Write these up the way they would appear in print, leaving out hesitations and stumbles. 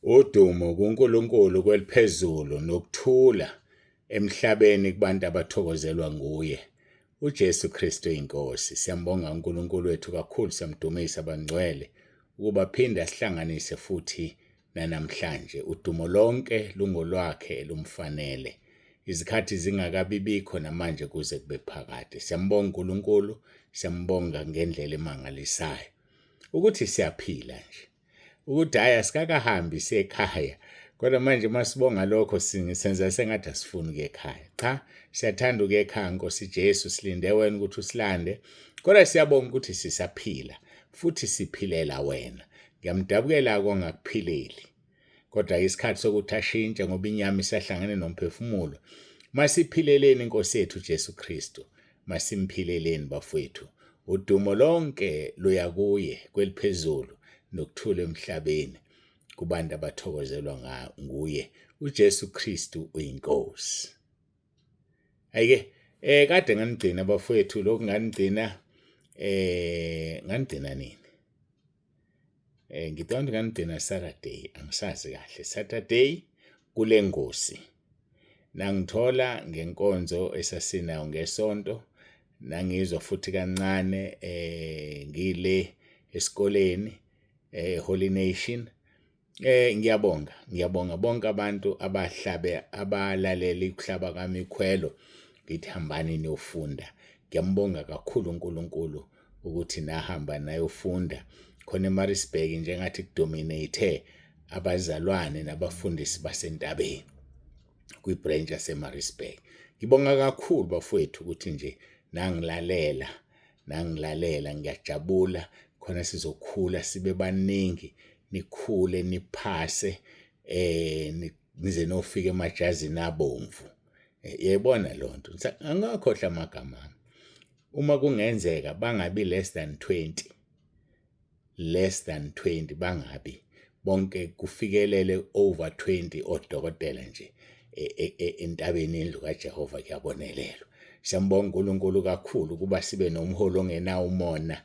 Udumo kuNkulunkulu kweliphezulu nokuthula emhlabeni kubantu abathokozelwa nguye uJesu Kristu iNkosi. Siyambonga uNkulunkulu wethu kakhulu, siyamdumisa bangcwele ukuba aphinde asihlanganise futhi nanamhlanje. Udumo lonke lungolwakhe lumfanele. Izikhathi zingakabibikho namanje kuze kube phakade. Siyambonga uNkulunkulu, siyambonga ngendlela emangalisayo ukuthi siyaphila nje. Ukuthi hhayi asikakahambi siye ekhaya kodwa manje uma sibonga lokho senza sengathi asifuni ukuya ekhaya. Cha, siyathanda ukuya ekhaya Nkosi Jesu, silinde wena ukuthi usilande, kodwa siyabonga ukuthi sisaphila futhi siphilela wena. Ngiyamdabukela-ke ongakuphileli, kodwa isikhathi sokuthi ashintshe ngoba inyama isahlangene nomphefumulo. Masiphileleni iNkosi yethu uJesu Kristu, masimphileleni bafowethu. Udumo lonke luya kuye kweliphezulu nokuthula emhlabeni kubantu abathokozelwa nguye. UJesu Kristu uyiNkosi. Ayike kade nganigcina bafowethu, lokhu nganigcina nganigcina nini? Ngicabanga ukuthi nganigcina Saturday, angisazi kahle. Saturday kule ngosi nangithola ngenkonzo esasinayo ngeSonto, nangizwa futhi kancane ngile esikoleni eHoly Nation. Ngiyabonga, ngiyabonga bonke abantu abahlabe abalalela ukuhlaba kwami ikhwelo ngithi hambani niyofunda. Ngiyambonga kakhulu uNkulunkulu ukuthi nahamba nayofunda khona eMaritzburg njengathi kudominate abazalwane nabafundisi basentabeni kwi-branch yaseMaritzburg. Ngibonga kakhulu bafowethu ukuthi nje nangilalela nangilalela ngiyajabula khona sizokhula sibe baningi nikhule niphase nize nofika emajazini abomvu. Yayibona leyo nto, angingakhohlwa amagama ami. Uma kungenzeka bangabi less than 20, less than 20 bangabi bonke kufikelele over 20 odokotela nje entabeni yendlu kaJehova kuyabonelelwa. Siyambonga uNkulunkulu kakhulu ukuba sibe nomholi ongenawo umona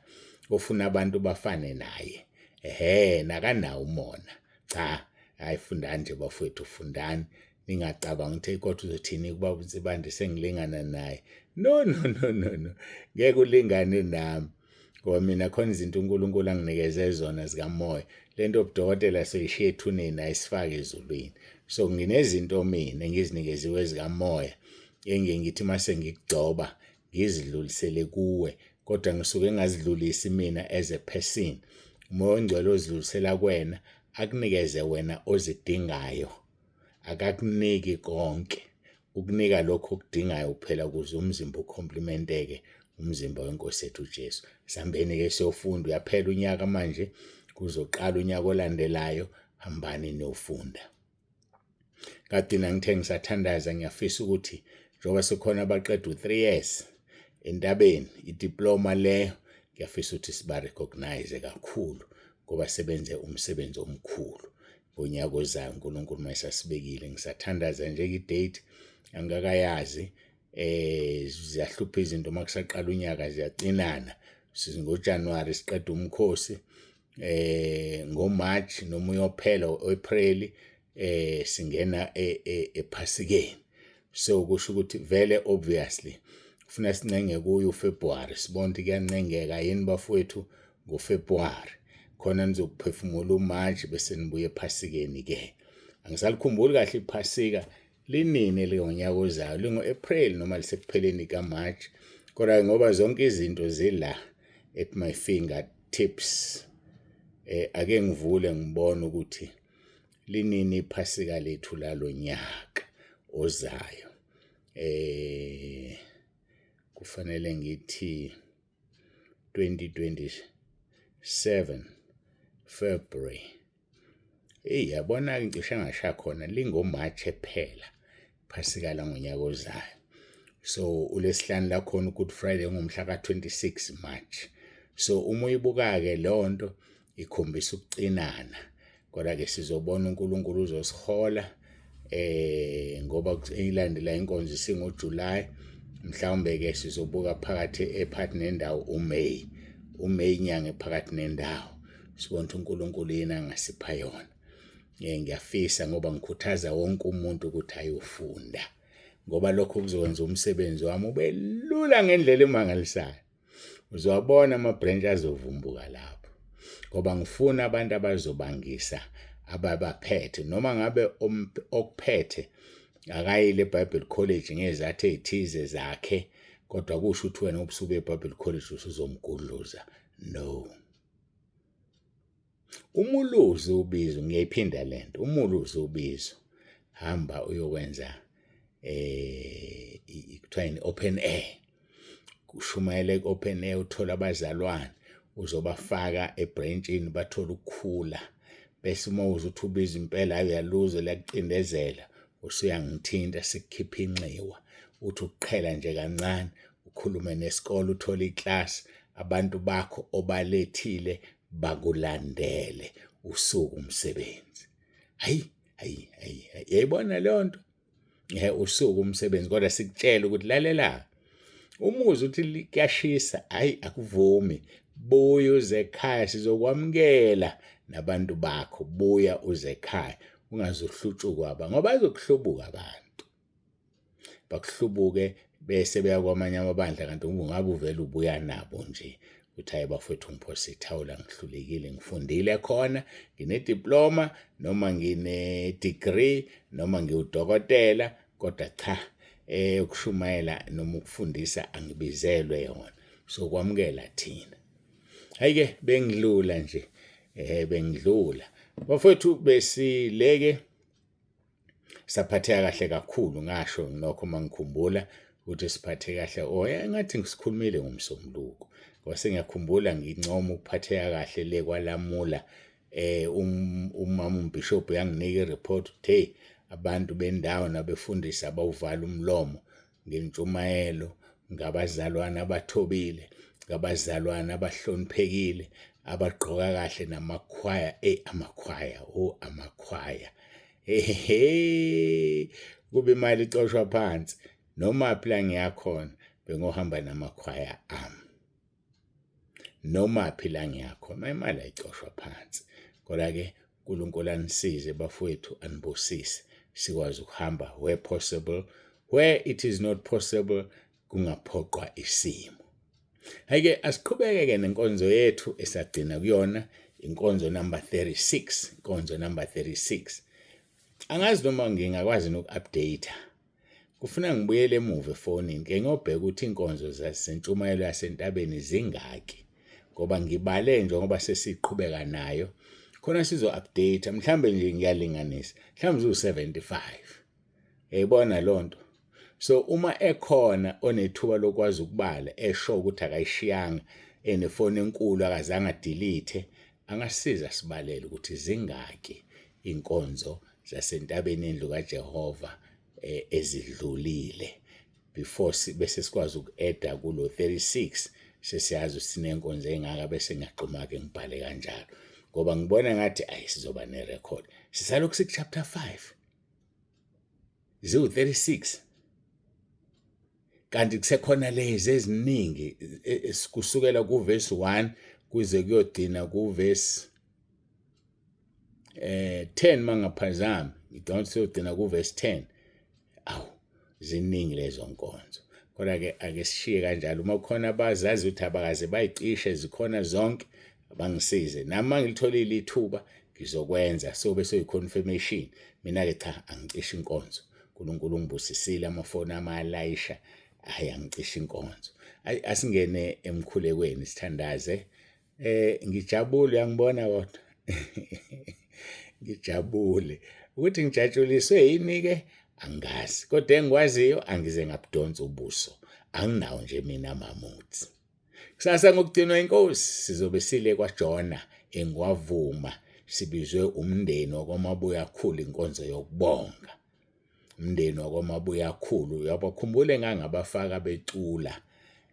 ofuna abantu bafane naye. Ehhe, nakanawo umona. Cha, hayi fundani nje bafowethu, fundani. Ningacabangi ukuthi kodwa uzothini kuba uNsibande sengilingana naye. No, no, no, no, no. Ngeke ulingane nami. Ngoba mina khona izinto uNkulunkulu anginikeze zona zikamoya. Le nto yobudokotela soyishiya ethuneni ayisifake ezulwini. So nginezinto mina engizinikeziwe zikamoya engiye ngithi uma sengikugcoba ngizidlulisele kuwe kodwa ngisuke ngingazidlulisi mina as a person. Umoya oNgcwele ozidlulisela kuwena akunikeze wena ozidingayo. Akakuniki konke, ukunika lokho okudingayo kuphela ukuze umzimba ukhomplimenteke, umzimba weNkosi yethu uJesu. Sihambeni-ke siyofunda, uyaphela unyaka manje, kuzoqala unyaka olandelayo, hambani niyofunda. Kade ngithe ngisathandaza ngiyafisa ukuthi njengoba sekukhona abaqeda u-3 years entabeni, idiploma leyo, ngiyafisa ukuthi siba-recognise kakhulu ngoba sebenze umsebenzi omkhulu ngonyaka ozayo uNkulunkulu uma esasibekile. Ngisathandaza nje i-date angikakayazi, ziyahlupha izinto uma kusaqala unyaka ziyacinana. NgoJanuwari siqeda umkhosi, ngoMarch noma uyophela o-April singena ephasikeni. So kusho ukuthi vele obviously kufuna sincenge kuyo uFebruary, sibone ukuthi kuyancengeka yini bafowethu ngoFebruary khona nizokuphefumula uMarch bese nibuye ephasikeni-ke. Angisalikhumbuli kahle iphasika linini lingonyaka ozayo, lingo-April noma lisekupheleni kaMarch, kodwa ngoba zonke izinto zila at my fingertips, ake ngivule ngibone ukuthi linini iphasika lethu lalonyaka ozayo. Kufanele ngithi 2027 February. Eyi yabona-ke ngicishe ngasha khona lingoMarch phela phasika langonyaka ozayo. So uLwesihlanu lakhona uGood Friday ngomhla ka-26 March. So uma uyibuka-ke leyo nto ikhombisa ukucinana, kodwa-ke sizobona uNkulunkulu uzosihola ngoba ilandela inkonzo isingoJuly, mhlawumbe-ke sizobuka phakathi ephakathi nendawo uMay, uMay inyanga ephakathi nendawo, sibone ukuthi uNkulunkulu yini angasipha yona. Ngiyafisa ngoba ngikhuthaza wonke umuntu ukuthi ayofunda ngoba lokho kuzokwenza umsebenzi wami ube lula ngendlela emangalisayo. Uzowabona ama-branch azovumbuka lapho ngoba ngifuna abantu abazobangisa ababaphethe noma ngabe okuphethe akayile eBible College ngezathu ezithize zakhe kodwa kusho ukuthi wena ubusuke eBible College usuzomgudluza no. Umuluzi ubizo ngiyayiphinda lento umuluzi ubizo hamba uyokwenza eh kuthiwa yini open air kushumayela ku-open air uthola abazalwane uzobafaka ebhrentshini bathole ukukhula bese uma uze uthi ubiza impela hayi uyaluza liyakucindezela usuyangithinta sikukhipha inxiwa uthi ukuqhela nje kancane ukhulume nesikole uthole iklasi abantu bakho obalethile bakulandele usuku umsebenzi hayi hayi hayi yayibona leyo nto he usuku umsebenzi kodwa sikutshela ukuthi lalela umuzi uthi kuyashisa hayi akuvumi buya uze ekhaya sizokwamukela nabantu bakho buya uze ekhaya ungazohlutshukwa ba ngoba bazokuhlubuka abantu bakuhlubuke bese beya kwamanye amabandla kanti ungabe uvele ubuya nabo nje uthi hayi bafowethu ngiphose ithawula ngihlulekile ngifundile khona nginediploma noma ngine-degree noma ngiwudokotela kodwa cha eh ukushumayela noma ukufundisa angibizelwe yona so kwamukela thina hayi ke bengidlula nje eh bengidlula bafowethu besileke Saphatheka kahle kakhulu ngasho nokho uma ngikhumbula ukuthi siphathe kahle oh engathi ngisikhulumile ngomsombuluko ngoba sengiyakhumbula ngincoma ukuphatheka kahle le kwalamula eh um, umama umbishop yanginika ireport ukuthi hey abantu bendawo nabefundisi abawuvala umlomo ngentshumayelo ngabazalwane abathobile ngabazalwane abahloniphekile abagqoka kahle namakhwaya ey amakhwaya o oh, amakhwaya ehe kube imali icoshwa phansi noma phi la ngiyakhona bengohamba namakhwaya ami noma phi la ngiyakhona imali ayicoshwa phansi kodwa-ke uNkulunkulu anisize bafowethu anibusise sikwazi ukuhamba where possible where it is not possible kungaphoqwa isimo Hhayi-ke asiqhubeke-ke nenkonzo yethu esagcina kuyona inkonzo number 36 inkonzo number 36 angazi noma ngingakwazi noku-update Kufuna ngibuyele emuva efonini ke ngiyobheka ukuthi inkonzo zasentshumayelo yasentabeni zingaki ngoba ngibale njengoba sesiqhubeka nayo khona sizo update mhlambe nje ngiyalinganisa mhlambe ziwu-75 yayibona lonto so uma ekhona onethuba lokwazi ukubala esho ukuthi akayishiyanga enefoni enkulu akazange adelete angasiza sibalele ukuthi zingaki inkonzo zasentabeni yendlu kaJehova eh, ezidlulile before bese sikwazi uku-eda kulo 36 sesiyazi sinenkonzo engaka bese ngiyagxuma-ke ngibhale kanjalo ngoba ngibona ngathi ayi sizoba ne-record sisalokhu siku-chapter 5 ziwu-36 kanti kusekhona lezi eziningi e, e, kusukela kuvesi 1 kuze kuyogcina kuvesi eh 10 mangaphazami ngicabanga ukuthi siyogcina kuvesi 10 awu ziningi lezo nkonzo kodwa ke ake sishiye kanjalo uma kukhona abazazi ukuthi abakaze bayicishe zikhona zonke abangisize nami mangilitholile ithuba ngizokwenza so bese uyi-confirmation mina-ke cha angicishe inkonzo uNkulunkulu ungibusisile amafoni ami alayisha hhayi angicishe inkonzo asingene emkhulekweni sithandaze Eh ngijabule uyangibona kodwa. Ngijabule. Ukuthi ngijatshuliswe yini ke angazi. Kodwa engikwaziyo angize ngabudonsa ubuso. Anginawo nje mina amamuthi. Kusasa ngokugcinwa inkosi sizobe sile kwaJona engwavuma sibizwe umndeni wakwaMabuya khulu inkonzo yokubonga. Umndeni wakwaMabuyakhulu uyabakhumbula engangabafaka becula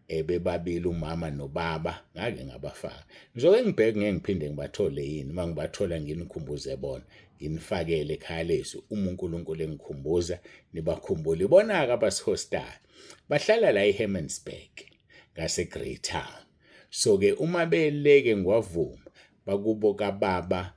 eh, bebabili umama nobaba ngake ngabafaka ngizoke ngibheke ngeke ngiphinde ngibathole yini uma ngibathola nginikhumbuze bona nginifakele ekhaya lezwi uma uNkulunkulu engikhumbuza nibakhumbule ibona-ke abasihostayo bahlala la eHermansburg ngaseGreytown so-ke uma beleke ngiwavuma bakubo kababa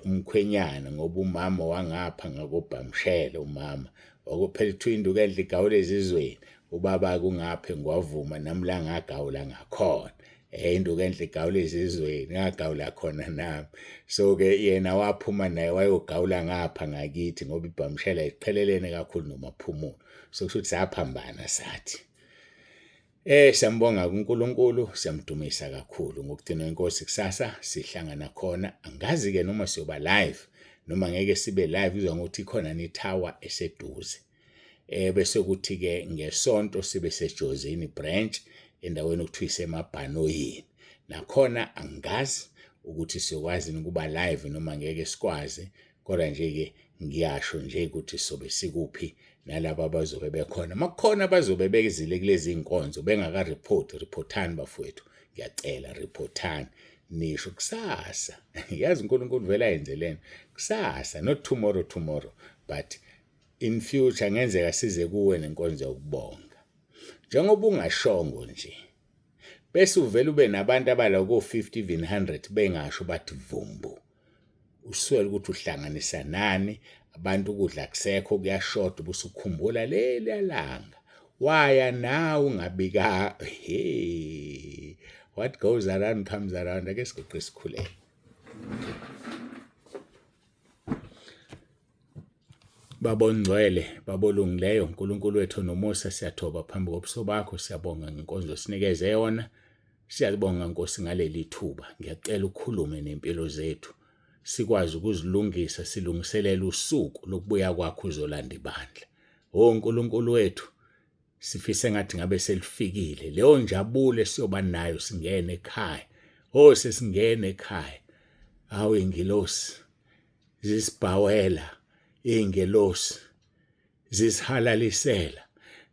umkhwenyana ngoba umama wangapha ngakobhamshele umama wakuphela kuthiwa induku enhle igawula ezizweni ubaba kungaphe ngiwavuma nami la ngagawula ngakhona induku enhle igawula ezizweni ngagawula khona nami. So-ke yena waphuma naye wayogawula ngapha ngakithi ngoba ibhamshela iqhelelene kakhulu noMaphumulo, so kusho ukuthi saphambana sathi. Siyambonga kuNkulunkulu, siyamdumisa kakhulu ngokugcinwa inkosi kusasa sihlangana khona. Angazi ke noma siyoba live noma ngeke sibe live kuzwa ngokuthi ikhona ni tower eseduze. Bese kuthi ke ngesonto sibe seJozini branch endaweni okuthiwa iseMabhanoyini. Nakhona angazi ukuthi siyokwazi ukuba live noma ngeke sikwazi Kodwa nje-ke ngiyasho nje ukuthi sobe sikuphi nalabo abazobe bekhona. Uma kukhona abazobe bezile kulezi nkonzo bengaka-report, reportani bafowethu, ngiyacela reportani. Nisho kusasa, yazi uNkulunkulu vele ayenze lento kusasa, not tomorrow tomorrow, but in future ngenzeka size kuwe nenkonzo yokubonga. Njengoba ungashongo nje, bese uvele ube nabantu abala ko-50 even 100 bengasho bathi vumbu. Uswele ukuthi uhlanganisa nani abantu ukudla kusekho kuyashoda ubusukhumbula leliya langa waya nawe ungabika. Hey, what goes around comes around. Ake siguqe sikhuleke. Baba ongcwele, Baba olungileyo, uNkulunkulu wethu nomusa, siyathoba phambi kobuso bakho, siyabonga ngenkonzo osinikeze yona. Siyabonga Nkosi ngaleli thuba. Ngiyacela ukhulume nempilo zethu. Sikwazi ukuzilungisa, silungiselele usuku lokubuya kwakho uzolanda ibandla. O Nkulunkulu wethu, sifise ngathi ngabe selifikile. Leyo njabulo esiyoba nayo singene ekhaya. Oh sesingene ekhaya. Awu ingilosi zisibhawela iy'ngelosi zisihalalisela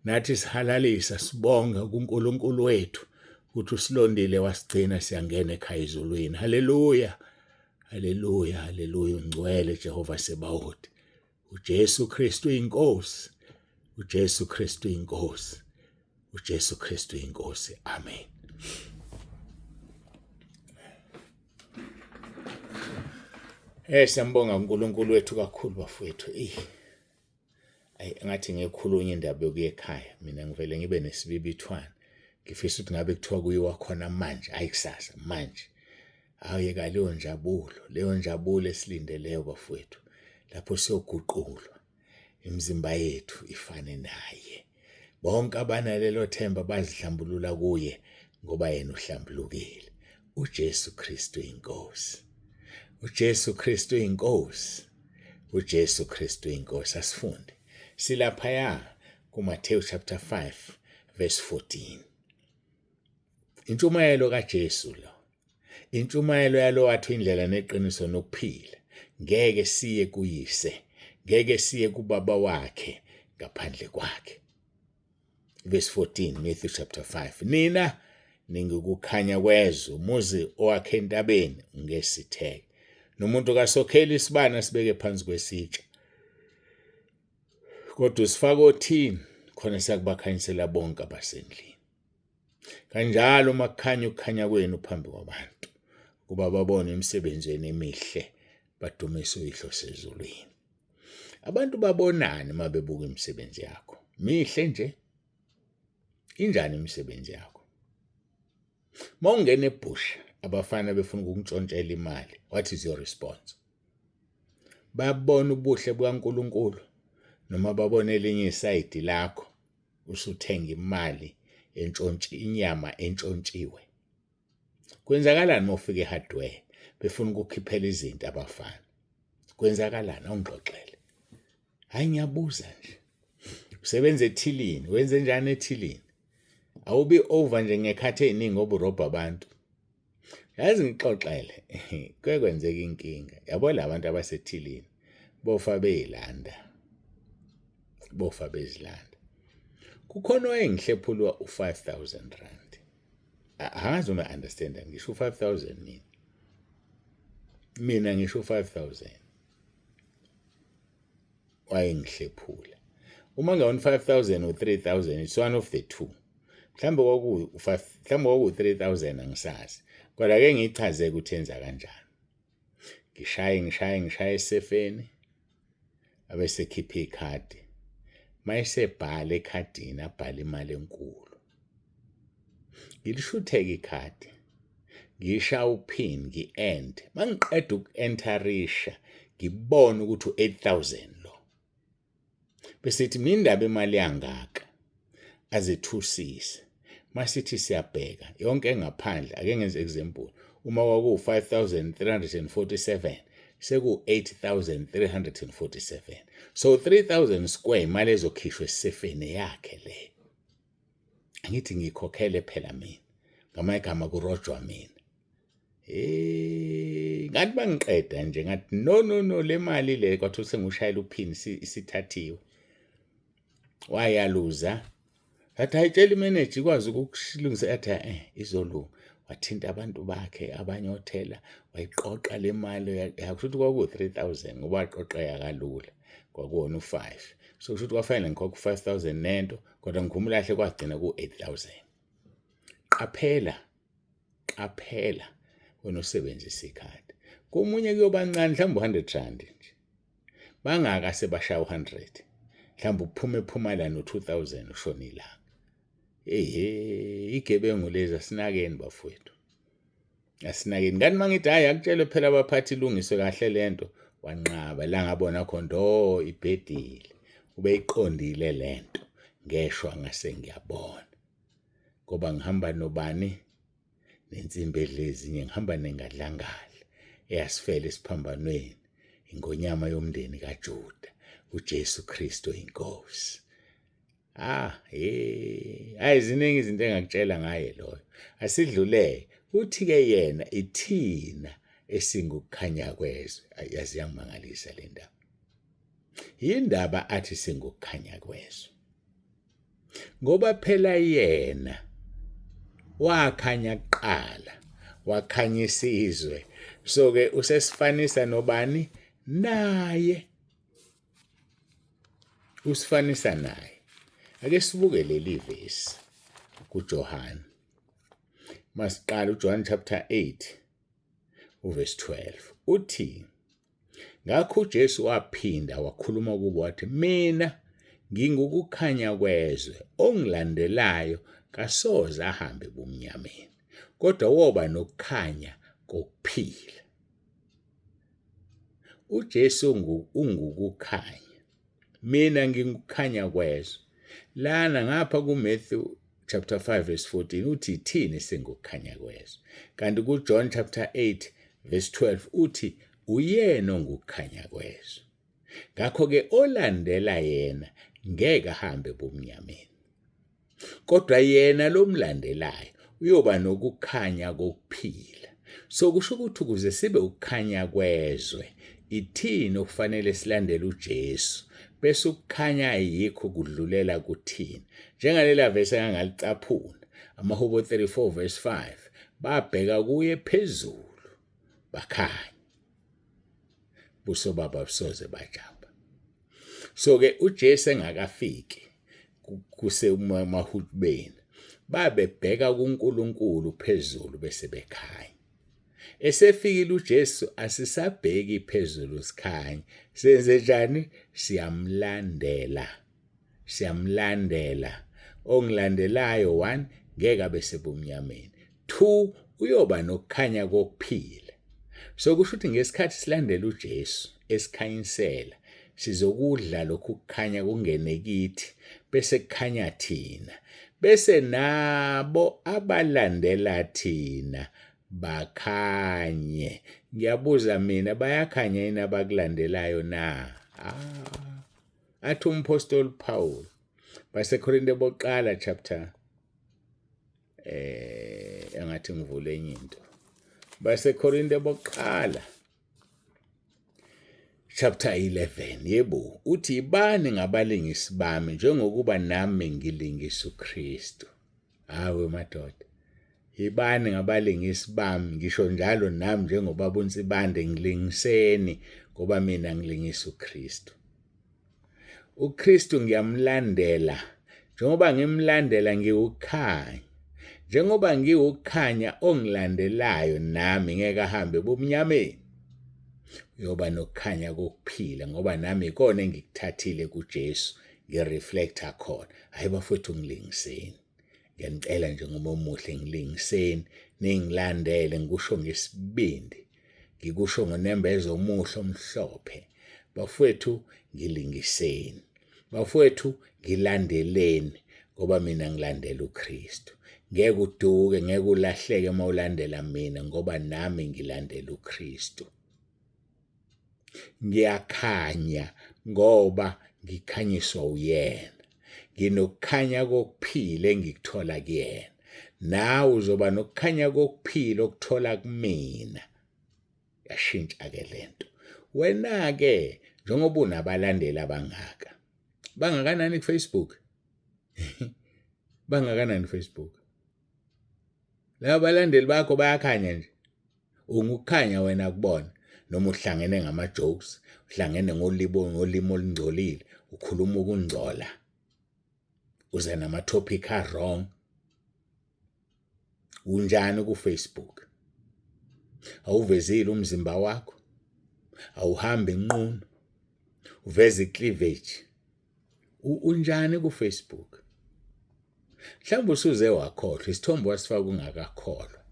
nathi sihalalisa sibonga kuNkulunkulu wethu ukuthi usilondile wasigcina siyangena ekhaya ezulwini. Haleluya, haleluya, haleluya. Ungcwele Jehova Sebawoti. uJesu Kristu inkosi, uJesu Kristu inkosi, uJesu Kristu inkosi. Amen. Siyambonga uNkulunkulu wethu kakhulu bafowethu. Eh. Ayi ngathi ngekhulunywa indaba yokuya ekhaya mina ngivele ngibe nesibibithwana. Ngifisa ukuthi ngabe kuthiwa kuyiwa khona manje, hayi kusasa manje. Awuyeka leyo njabulo, leyo njabulo esilindeleyo bafowethu lapho siyoguqulwa imizimba yethu ifane naye. Bonke abanalelo themba bazihlambulula kuye ngoba yena uhlambulukile. UJesu Kristu inkosi. UJesu Kristu inkosi. UJesu Kristu inkosi. Asifunde. Silaphaya kuMathewu chapter 5 verse 14. Intshumayelo kaJesu lo. Intshumayelo yalo wathi indlela neqiniso nokuphila. Ngeke siye kuyise, ngeke siye kubaba wakhe ngaphandle kwakhe. Verse 14, Matthew chapter 5. Nina ningikukhanya kwezwe, umuzi owakhe entabeni ungesitheke. Nomuntu kasokheli isibani asibeke phansi kwesitsha. Kodwa usifaka othini khona siyakubakhanyisela bonke abasendlini. Kanjalo uma kukhanya ukukhanya kwenu phambi kwabantu, ukuba babone imisebenzi yenu emihle, badumise uYihlo osezulwini. Abantu babonani uma bebuka imisebenzi yakho? Mihle nje? Injani imisebenzi yakho? Uma ungena ebhusha, abafana befuna ukukuntshontshela imali, what is your response? Babona ubuhle bukaNkulunkulu noma babona elinye isayidi lakho usuthenga imali entshontshi inyama entshontshiwe. Kwenzakalani uma ufika e-hardware befuna ukukhiphela izinto abafana? Kwenzakalani? Awungixoxele. Hhayi ngiyabuza nje. Usebenza ethilini, wenze njani ethilini? Awubi over nje ngekhathi ey'ningi ngoba urobha abantu. Yazi ngixoxele kuke kwenzeka inkinga. Yabo la bantu abasethilini bofa beyilanda. Bofa bezilanda. Kukhona owayengihlephulwa u-5000 rand. Angazi uma understand ngisho u-5000 mina. Mina ngisho u-5000. Wayengihlephula. Uma ngewona 5000 or 3000 it's one of the two. Mhlawumbe kwaku 5 mhlawumbe kwaku 3000 angisazi. Kodwa ke ngichaze ukuthi yenza kanjani. Ngishaye ngishaye ngishaye esefeni abesekhipha ikhadi. Mayesebhala ekhadini abhale imali enkulu. Ngilishutheke ikhadi ngisha uphini ngi-end. Mangiqeda uku-enterisha ngibone ukuthi u-8000 lo. Bese ithi mina indaba imali yangaka azethusise. Masithi siyabheka yonke engaphandle ake ngenze example uma kwaku-5347 seku-8347 so 3000 square imali ezokhishwa esefeni yakhe le angithi ngikhokhele phela mina ngamanye igama kurojwa mina. Hey, ngathi bangiqeda nje ngathi no no no le mali le kwathiwa sengushayela uphini isithathiwe. Wayaluza. Ngathi ayitshela imeneja ikwazi ukukulungisa yathi eh izolunga. Wathinta abantu bakhe abanye othela wayiqoqa le mali yakusho ukuthi kwaku-3000 ngoba waqoqeka kalula kwakuwona u-5 so kusho ukuthi kwafanele ngikhokhe u-5000 nento kodwa ngikhumula kahle kwagcina ku-8000. Qaphela qaphela wena osebenzisa ikhadi komunye kuyoba ncane mhlawumbe u-100 rand nje bangaka sebashaya u-100 mhlawumbe uphume ephuma la no-2000 ushona ilanga. Ehe, igebengu lezi asinakeni bafowethu, asinakeni. Kanti uma ngithi hhayi akutshelwe phela abaphathi ilungiswe kahle le nto, wanqaba la ngabona khona oh ibhedile, ubeyiqondile le nto. Ngeshwa ngase ngiyabona ngoba ngihamba nobani nensimbi edla ezinye, ngihamba nengadlangadla eyasifela esiphambanweni, ingonyama yomndeni kaJuda, uJesu Kristu inkosi. Ah, hey, hayi ziningi izinto engakutshela ngaye loyo. Asidluleke. Uthi-ke yena ithina esingukukhanya kwezwe. Yazi yangimangalisa le ndaba. Yindaba athi singukukhanya kwezwe. Ngoba phela yena wakhanya kuqala, wakhanyisa izwe. So-ke usesifanisa nobani? Naye. Usifanisa naye. Ake sibuke leli vesi kuJohane. Masiqala uJohn chapter 8 uverse 12 uthi ngakho uJesu waphinda wakhuluma kubo wathi mina ngingukukhanya kwezwe ongilandelayo kasoze ahambe ebumnyameni kodwa woba nokukhanya kokuphila. UJesu ungukukhanya. Mina ngingukukhanya kwezwe. Lana ngapha kuMatthew chapter 5 verse 14 uthi ithini singukukhanya kwezwe. Kanti kuJohn chapter 8 verse 12 uthi uyena ongukukhanya kwezwe. Ngakho-ke olandela yena ngeke ahambe ebumnyameni. Kodwa yena lomlandelayo uyoba nokukhanya kokuphila. So kusho ukuthi ukuze sibe ukukhanya kwezwe, ithini okufanele silandele uJesu bese ukukhanya yikho kudlulela kuthina. Njengalela vesi engangalicaphuna, amaHubo 34 verse 5, babheka kuye phezulu bakhanya. Buso babo abusoze bajabha. So ke uJesu engakafiki kusemahutubeni babebheka kuNkulunkulu phezulu bese bekhanya. Esefikile uJesu asisabheki phezulu sikhanya. Senze njani? Siyamlandela. Siyamlandela. Ongilandelayo one ngeke abe sebumnyameni. Two uyoba nokukhanya kokuphila. So kusho ukuthi ngesikhathi silandela uJesu esikhanyisela sizokudla lokhu kukhanya kungene kithi bese kukhanya thina bese nabo abalandela thina bakhanye. Ngiyabuza mina bayakhanya yini abakulandelayo na? Ah. Athi umphostoli Paul baseKorinte bokuqala chapter engathi ngivule enye into baseKorinte bokuqala chapter 11 yebo uthi ibani ngabalingisi bami njengokuba nami ngilingisa uKristu. Hawe madoda, yibani ngabalingisi bami ngisho njalo nami njengobaba uNsibande ngilingiseni ngoba mina ngilingisa uKristu. UKristu ngiyamlandela njengoba ngimlandela ngiwukhanya njengoba ngiwukhanya ongilandelayo nami ngeke ahambe ebumnyameni. Uyoba nokukhanya kokuphila ngoba nami ikona engikuthathile kuJesu ngireflecta khona. Hayi bafowethu, ngilingiseni. Ngiyanicela nje ngoba omuhle, ngilingiseni, ningilandele, ngikusho ngesibindi, ngikusho ngonembeza omuhle omhlophe. Bafowethu, ngilingiseni. Bafowethu, ngilandeleni ngoba mina ngilandela uKristu. Ngeke uduke, ngeke ulahleke uma ulandela mina ngoba nami ngilandela uKristu. Ngiyakhanya ngoba ngikhanyiswa uyena. Nginokukhanya kokuphila engikuthola kuyena. Nawe uzoba nokukhanya kokuphila okuthola kumina. Yashintsha ke lento. Wena ke njengoba unabalandeli abangaka. Bangakanani ku Facebook? Bangakanani Facebook? Laba balandeli bakho bayakhanya nje. Ungukukhanya wena kubona noma uhlangene ngama jokes, uhlangene ngolibo ngolimi olungcolile, ukhuluma ukungcola. Uze nama topic a wrong. Unjani ku Facebook? Awuvezile umzimba wakho? Awuhambi nqunu? Uveza icleavage. Unjani ku Facebook? Mhlawumbe usuze wakhohlwa isithombe wasifaka ungakakholwa.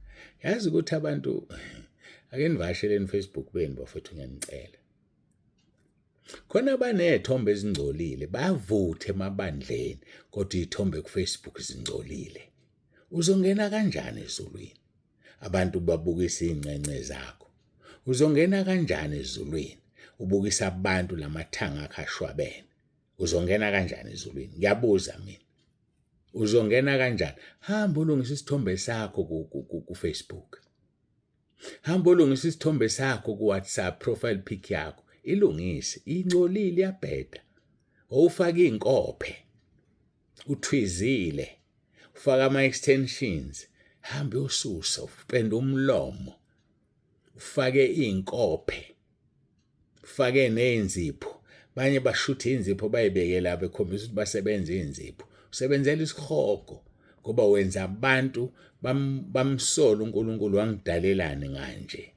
Yazi ukuthi abantu ake nivakasheleni Facebook benu bafethu, ngiyanicela. Khona abanezithombe ezingcolile bayavutha emabandleni kodwa izithombe ku-Facebook zingcolile. Uzongena kanjani ezulwini? Abantu babukisa izincence zakho. Uzongena kanjani ezulwini? Ubukisa abantu lamathanga akho ashwabene. Uzongena kanjani ezulwini? Ngiyabuza mina. Uzongena kanjani? Hamba ulungise isithombe sakho ku-Facebook. Hamba ulungise isithombe sakho ku-WhatsApp profile pic yakho. Ilungise, ingcolile iyabheda. Owufaka izinkophe. Uthwizile. Ufaka ama-extensions. Hamba uyosusa, upende umlomo. Ufake izinkophe. Ufake nezinzipho. Banye bashutha inzipho bayibeke la bekhombisa ukuthi basebenza inzipho. Usebenzela isihogo ngoba wenza abantu bamsola uNkulunkulu, wangidalelani kanje.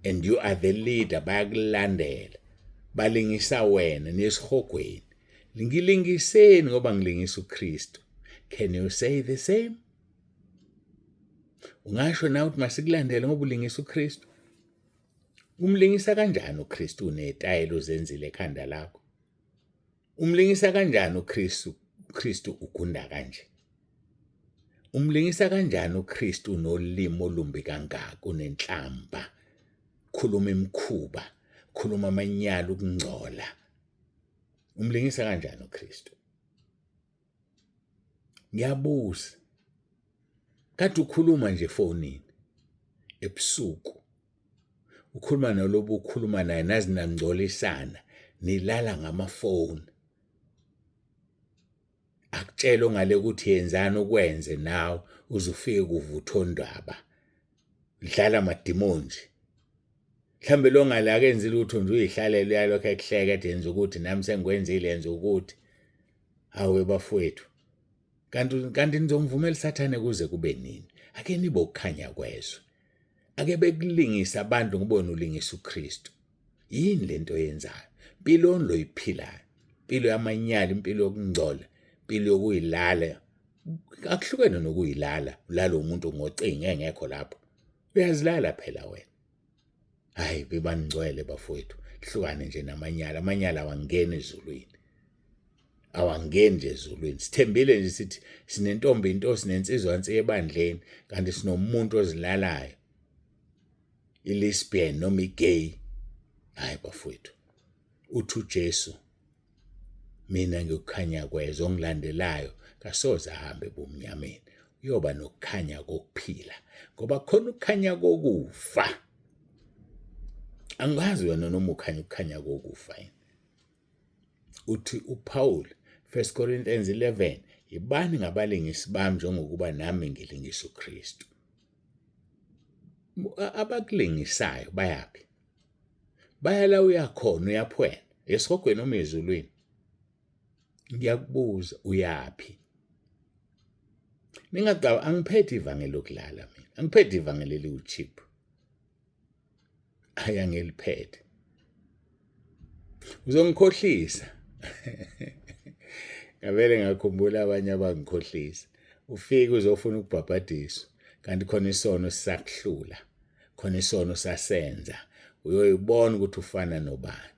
And you are the leader, bayakulandela. Balingisa wena nesihogweni. Ngilingiseni ngoba ngilingisa uKristu. Can you say the same? Ungasho nawe ukuthi masikulandele ngoba ulingisa uKristu? Umlingisa kanjani uKristu unetayela ozenzile ekhanda lakho? Umlingisa kanjani uKristu, uKristu ugunda kanje? Umlingisa kanjani uKristu unolimi olumbi kangaka, unenhlamba, khuluma imikhuba, khuluma amanyala, ukungcola? Umlingisa kanjani uKristu? Ngiyabuza. Kade ukhuluma nje efonini ebusuku. Ukhuluma nalobu ukhuluma naye nazi nangcolisana, nilala ngamafoni. Akutshele ongale ukuthi yenzani ukwenze nawe uze ufike kuvuthondaba. Dlala amadimoni nje. Mhlambe lo ngale akenzi lutho nje uyihlalela uyalokhu ekuhleka ethi yenza ukuthi nami sengikwenzile yenza ukuthi. Hawe bafowethu. Kanti nizomvumela uSathane kuze kube nini? Ake nibe ukukhanya kwezwe. Ake bekulingisa abantu ngoba wena ulingisa uKristu. Yini lento oyenzayo? Impilo loyiphilayo. Impilo yamanyala, impilo yokungcola, impilo yokuyilala. Akuhlukene nokuyilala, ulala umuntu ngocingo engekho lapho. Uyazilala phela wena. Hayi bebangcwele bafowethu. Hlukane nje namanyala, amanyala awangeni ezulwini. Awangeni nje ezulwini. Sithembile nje sithi sinentombi into, sinensizwa nsi ebandleni, kanti sinomuntu ozilalayo. I-lesbian noma i-gay. Hayi bafowethu. Uthi uJesu, mina ngikukhanya kwezwe, ongilandelayo kasoze ahambe ebumnyameni, uyoba nokukhanya kokuphila, ngoba khona ukukhanya kokufa. Angazi wena noma ukhanya ukukhanya kokufa yini. Uthi uPaul 1 Corinthians 11, yibani ngabalingisi bami njengokuba nami ngilingisa uKristu. Abakulingisayo bayaphi? Baya la uyakhona, uyaphi wena? Esihogweni noma ezulwini? Ngiyakubuza, uyaphi? Ningacaba, angiphethe ivangeli lokudlala mina. Angiphethe ivangeli eliwu-cheap. Hayi, angiliphethe. Uzongikhohlisa. Ngavele ngakhumbula abanye abangikhohlisa. Ufike uzofuna ukubhabhadiswa kanti khona isono sisakuhlula, khona isono sasenza. Uyoyibona ukuthi ufana nobani.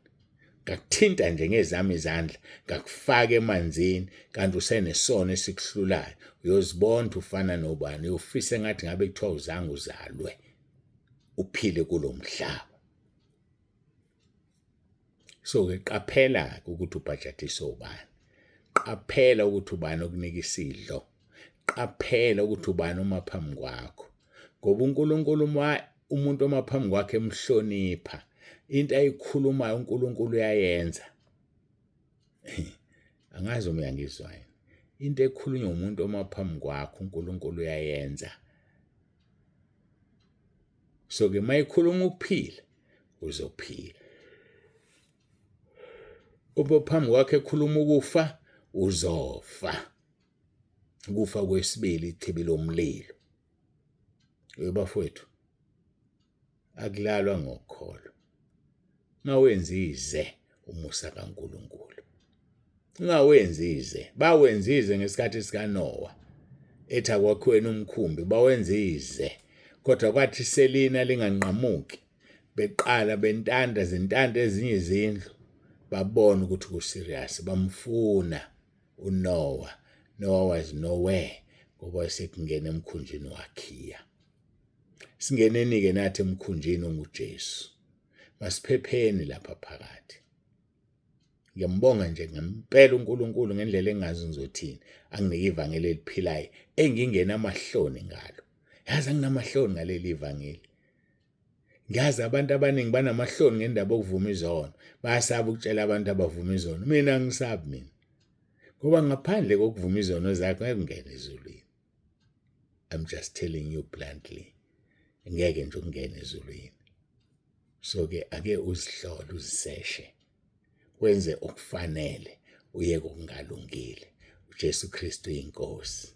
Ngakuthinta nje ngezami izandla, ngakufaka emanzini kanti usenesono esikuhlulayo. Uyozibona ukuthi ufana nobani, uyofisa engathi ngabe kuthiwa uzange uzalwe uphile kulo mhlaba. So-ke qaphela-ke ukuthi ubhajadiswa ubani. Qaphela ukuthi ubani okunika isidlo. Qaphela ukuthi ubani uma phambi kwakho. Ngoba uNkulunkulu uma umuntu oma phambi kwakhe emhlonipha, into ayikhulumayo uNkulunkulu uyayenza. Angazi uma uyangizwa yini. Into ekhulunywa umuntu oma phambi kwakho uNkulunkulu uyayenza. So ke mayikhuluma ukuphila uzophila. Uma phambi kwakhe ekhuluma ukufa uzofa. Ukufa kwesibili ichibi lomlilo. Webafowethu akulalwa ngokukholwa. Ungawenzi ize umusa kaNkulunkulu. Ungawenzi ize. Bawenza ize ngesikhathi sikaNowa. Ethi akwakhiweni umkhumbi bawenza ize. Kodwa kwathi selina linganqamuki beqala bentanda zintanda ezinye izindlu babona ukuthi kuserious bamfuna uNoah. Noah was nowhere ngoba wayesekungena emkhunjini wakhiya. Singeneni-ke nathi emkhunjini onguJesu. Masiphepheni lapha phakathi. Ngiyambonga nje ngempela uNkulunkulu ngendlela engazi ngizothini anginike ivangeli eliphilayo engingenamahloni ngalo. Yazi anginamahloni ngaleli ivangeli. Ngiyazi abantu abaningi banamahloni ngendaba yokuvuma izono. Bayasaba ukutshela abantu abavuma izono. Mina angisabi mina. Ngoba ngaphandle kokuvuma izono zakho ngeke ungene ezulwini. I'm just telling you bluntly. Ngeke nje ungene ezulwini. So ke ake uzihlole uziseshe. Wenze okufanele uyeke okungalungile. uJesu Kristu inkosi.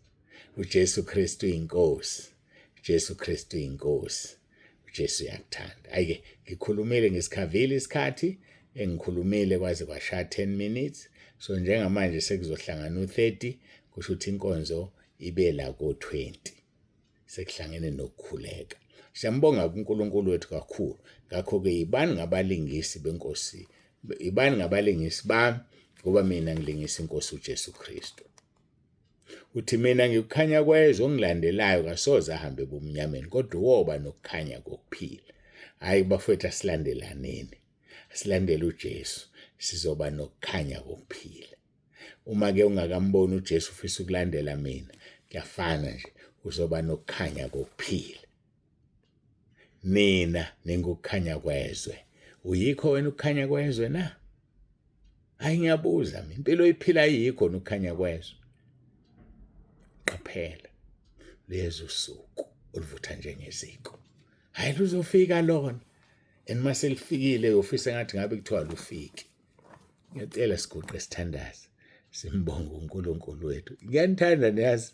uJesu Kristu inkosi. uJesu Kristu inkosi. uJesu uyakuthanda. Ayike ngikhulumile ngisikhavile isikhathi engikhulumile kwaze kwashaya 10 minutes. So njengamanje sekuzohlangana u30 kusho ukuthi inkonzo ibe la ko20. Sekuhlangene nokukhuleka. Siyambonga uNkulunkulu wethu kakhulu. Ngakho-ke yibani ngabalingisi benkosi, yibani ngabalingisi bami ngoba mina ngilingisa inkosi uJesu Kristu. Uthi mina ngikukhanya kwezwe ongilandelayo kasoze ahambe ebumnyameni kodwa woba nokukhanya kokuphila. Hhayi bafowethu asilandelaneni. Asilandele uJesu sizoba nokukhanya kokuphila. Uma ke ungakamboni uJesu ufisa ukulandela mina, kuyafana nje uzoba nokukhanya kokuphila. Nina ningukukhanya kwezwe. Uyikho wena ukukhanya kwezwe na? Hayi ngiyabuza mina, impilo oyiphila yikho ukukhanya kwezwe. Qaphela lezi usuku oluvutha njengeziko. Hayi luzofika lona. And mase lifikile uyofisa ngathi ngabe kuthiwa lufiki. Ngiyacela siguqe sithandaze simbonge uNkulunkulu wethu. Ngiyanithanda niyazi.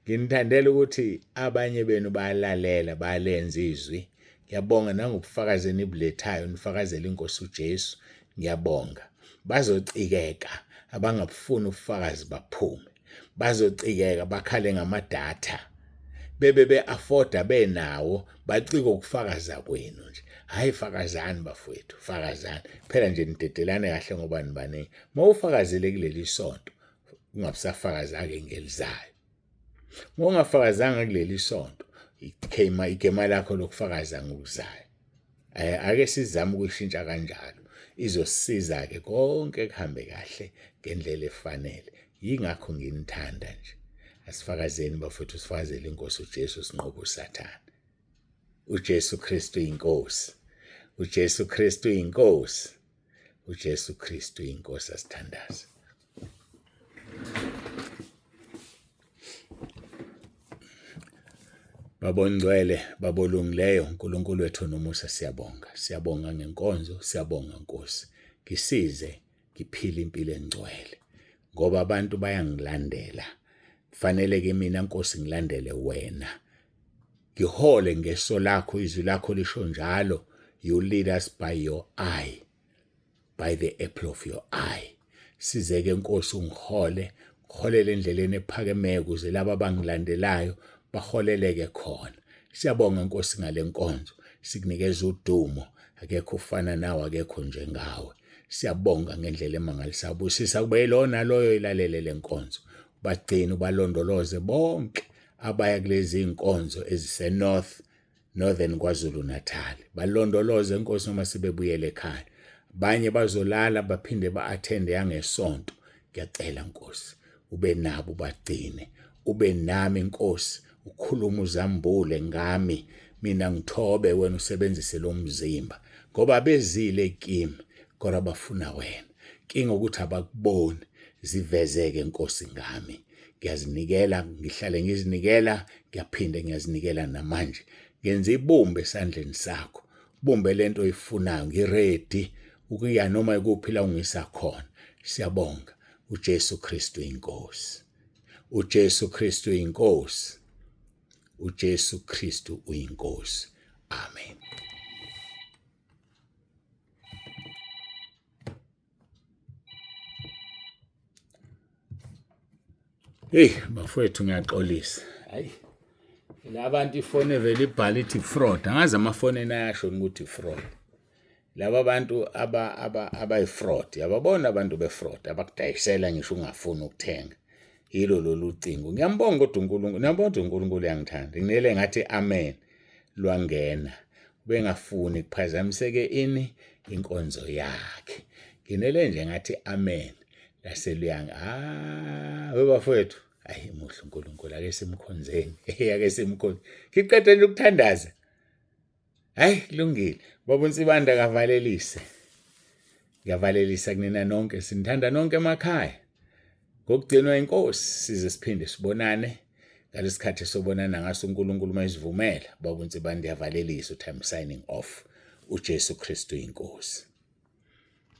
Nginithandela ukuthi abanye benu bayalalela bayalenza izwi. Ngiyabonga nangobufakazi enibulethayo nifakazela inkosi uJesu. Ngiyabonga. Bazocikeka abangabufuni ubufakazi baphume. Bazocikeka bakhale ngamadatha. Bebe be-afforda benawo bacike ukufakaza kwenu nje. Hhayi fakazani bafowethu, fakazani. Phela nje nidedelane kahle ngoba nibaningi. Uma ufakazile kuleli sonto, ungabusafakaza-ke ngelizayo. Uma ungafakazanga kuleli sonto, ikhema igema lakho lokufakaza ngokuzayo. Eh, ake sizame ukuyishintsha kanjalo. Izosisiza-ke konke kuhambe kahle ngendlela efanele. Yingakho nginithanda nje. Asifakazeni bafowethu sifakazele inkosi uJesu sinqobe uSathane. uJesu Kristu inkosi. uJesu Kristu inkosi. uJesu Kristu inkosi asithandaze. Baba ongcwele, Baba olungileyo, uNkulunkulu wethu onomusa siyabonga. Siyabonga ngenkonzo, siyabonga Nkosi. Ngisize ngiphile impilo engcwele ngoba abantu bayangilandela. Kufanele ke mina Nkosi ngilandele wena. Ngihole ngeso lakho, izwi lakho lisho njalo. You lead us by your eye. by the apple of your eye. Sizeke Nkosi ungihole, ngiholele endleleni ephakemeyo ukuze laba abangilandelayo baholeleke khona. Siyabonga Nkosi ngale nkonzo, sikunikeza udumo, akekho ofana nawe, akekho njengawe. Siyabonga ngendlela emangalisayo. Busisa kube yilowo naloyo ilalele le nkonzo. Bagcine ubalondoloze bonke abaya kulezi nkonzo ezise-North Northern KwaZulu Natal. Balondoloze Nkosi noma sebebuyele ekhaya. Abanye bazolala baphinde ba-athende yangesonto. Ngiyacela Nkosi ube nabo ubagcine. Ube nami Nkosi ukhuluma uzambule ngami mina ngithobe wena usebenzise lo mzimba ngoba bezile kimi kodwa bafuna wena. Inkinga ukuthi abakuboni zivezeke Nkosi ngami. Ngiyazinikela, ngihlale ngizinikela, ngiyaphinde ngiyazinikela namanje. Ngenza ibumba esandleni sakho. Bumbe lento oyifunayo, ngiredi ukuya noma ikuphi la ungisa khona. Siyabonga. UJesu Kristu inkosi. UJesu Kristu inkosi. UJesu Kristu uyinkosi. Amen. Hey bafowethu ngiyaxolisa. Hayi. Labantu ifoni evele ibhala ithi fraud. Angazi amafoni enayasho ukuthi fraud. Laba bantu aba aba abayi fraud. Yababona abantu be fraud abakudayisela ngisho ungafuni ukuthenga. Yilo lolu cingo. Ngiyambonga kodwa uNkulunkulu. Ngiyambonga kodwa uNkulunkulu uyangithanda. Nginele ngathi amen. Lwangena. Ubengafuni kuphazamiseke ini inkonzo yakhe. Nginele nje ngathi amen. Laseluyanga. Ah, webafowethu. Ayi muhle uNkulunkulu ake simkhonzeni. Ake simkhonze. Ngiqede nje ukuthandaza. Hayi kulungile. Baba uNsibanda akavalelise. Ngiyavalelisa kunina nonke sinithanda nonke emakhaya. Ngokugcinwa inkosi size siphinde sibonane ngalesikhathi sobonana ngaso uNkulunkulu uma esivumela. Baba uNsibanda uyavalelisa uthi I'm signing off. uJesu Kristu inkosi.